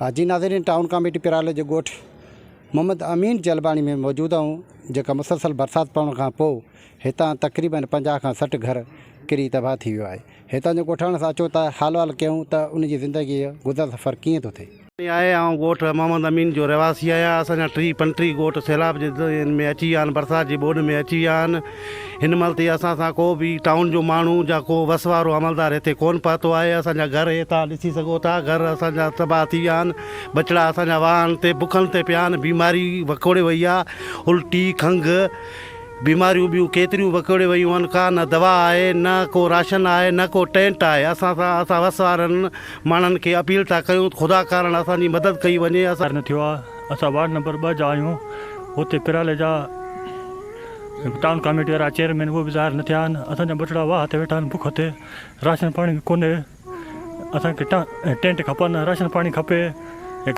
جي ناظرين town committee پرالي جي ڳوٺ محمد امين جلباڻي ۾ موجود آهيون جيڪا مسلسل برسات پوڻ کان پوء هتان تقريبن 50 کان 60 گهر ڪري تباهه ٿي ويو آهي هتان جو ڳوٺاڻن سان اچو ته حال احوال ڪيون ته ان جي زندگي جو گذر سفر ڪيئن ٿو ٿئي. آهي آئون ڳوٺ محمد امين جو رهواسي آهيان اسان جا ٽيهه پنٽيهه ڳوٺ سيلاب جي ۾ اچي ويا آهن برسات جي ٻوڏ ۾ اچي ويا آهن هن مهل تائين اسان سان ڪو به ٽائون جو ماڻهو يا ڪو وس وارو عملدار هتي ڪونه پهتو آهي اسان جا گهر هي توهان ڏسي سگهو ٿا گهر اسان جا تباهه ٿي ويا آهن ٻچڙا اسان جا واهن تي بکن تي پيا آهن بيماري وڪوڙي وئي آهي الٽي کنگهه بيماريون ٻيون ڪيتريون وڪوڙي ويون آهن ڪا نه دوا آهي نه ڪو راشن آهي نه ڪو ٽينٽ آهي اسان سان اسان وس وارن ماڻهن کي اپيل ٿا ڪيون ته خدا ڪارڻ اسان جي مدد ڪئي وڃي اسان. نه ٿيو آ اسان وارڊ نمبر 2 جا آهيون اتي پرالي جا ٽائون ڪاميٽي وارا چيئرمين اهي به ظاهر نه ٿيا آهن اسان جا ٻچڙا واهه تي ويٺا آهن بک تي راشن پاڻي به ڪونهي اسان کي ٽينٽ کپن راشن پاڻي کپي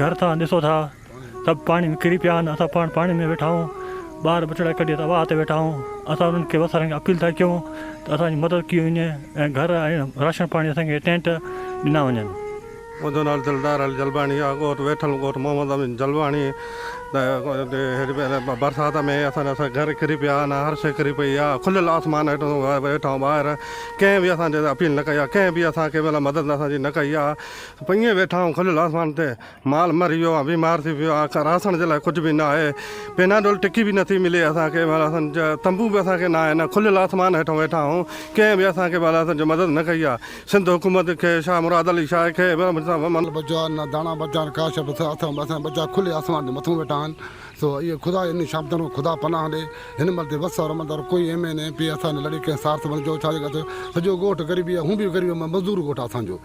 گهر تان ڏسو ٿا. سڀ پاڻي ۾ ڪري پيا آهن، اسان پاڻ پاڻي ۾ ويٺا آهيون، ٻار ٻچڙا ڪڍي اسان واهه تي ويٺا آهيون، اسان انهن کي وس وارن کي اپيل ٿا ڪيون ته اسان جي مدد ڪئي وڃي ۽ گهر ۽ راشن پاڻي اسان کي ٽينٽ ڏنا وڃن. منهنجو نالو دلدار علي جلباڻي آ ڳوٺ ويٺل ڳوٺ محمد امين جلباڻي ته برسات ۾ اسان جا سڀ گهر ڪري پيا آهن هر شي ڪري پئي آ کليل آسمان هيٺ ويٺا آهيون ٻاهر ڪنهن به اسان جي اپيل نه ڪئي آ ڪنهن به اسان کي مطلب مدد اسان جي نه ڪئي آ ائين ويٺا آهيون کليل آسمان تي مال مري ويو آ بيمار ٿي ويو آ راسڻ جي لاء ڪجهه به نه آهي پيناڊول ٽڪي به نٿي ملي اسان کي اسان جا تنبو به اسان کي نه آهن کليل آسمان هيٺان ويٺا آهيون ڪنهن به اسان کي اسان جي مدد نه ڪئي آ سنڌ حڪومت کي شاهه مراد علي شاهه کي مال بچيو آ نه داڻا بچيا آهن ڪا شيء بس اسان جا ٻچا کلي آسمان جي مٿون ويٺا آهن سو اهي خدا انهي شام تائين خدا پناهه ڏي هن مهل تي وس وارو مندر ڪوئي ايم اين ايم پي اسان جي لڙي ڪنهن سارٿ بڻجو ڇا جي ڪري سڄو ڳوٺ غريبي آ هون به غريب مزدور ڳوٺ آ اسان جو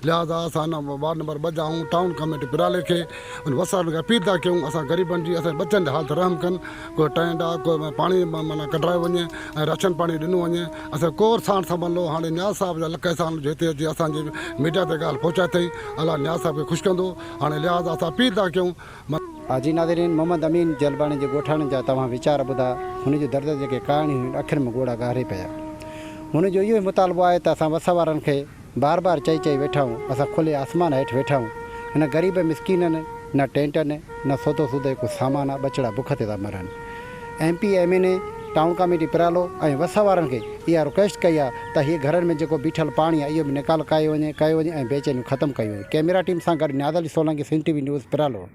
لهٰذا اسان هن وارڊ نمبر 2 جا آهيون ٽائون ڪميٽي پرالي کي ان وس وارن کي اپيل ٿا ڪيون اسان غريبن جي اسان جي ٻچن جي حالت رحم ڪن ڪو ٽينٽ آ ڪو پاڻي معنيٰ ڪڍرايو وڃي ۽ راشن پاڻي ڏنو وڃي اسان ڪو ساڻ سنڀلو هاڻي نياز صاحب جا لک احسان جو هتي اچي اسان جي ميڊيا تي ڳالهه پهچائي اٿئي الله نياز صاحب کي خوش ڪندو هاڻي لهٰذا اسان اپيل ٿا ڪيون. جي ناظرين محمد امين جلباڻي جي ڳوٺاڻن جا توهان ويچار ٻڌا هن جون درد جيڪي ڪهاڻيون هيون اکين ۾ ڳوڙها ڳاڙي پيا هن جو اهو ئي مطالبو آهي ته اسان وس وارن کي بار بار چئي چئي ويٺا آهيون، اسان کلي آسمان هيٺ ويٺا آهيون، هن غريب مسڪينن نه ٽينٽن نه سودو سودي ڪو سامان آ ٻچڙا بک تي ٿا مرن. M P M N A, town committee Paralo ۽ وس وارن کي اها رڪويسٽ ڪئي آ ته هي گهرن ۾ جيڪو بيٺل پاڻي آ اهو به نيڪال ڪيو وڃي ڪيو وڃي ۽ بيچينيون ختم ڪيون وڃن. ڪئميرا ٽيم سان گڏ Niaz Ali Solangi Sindh T V news Paralo.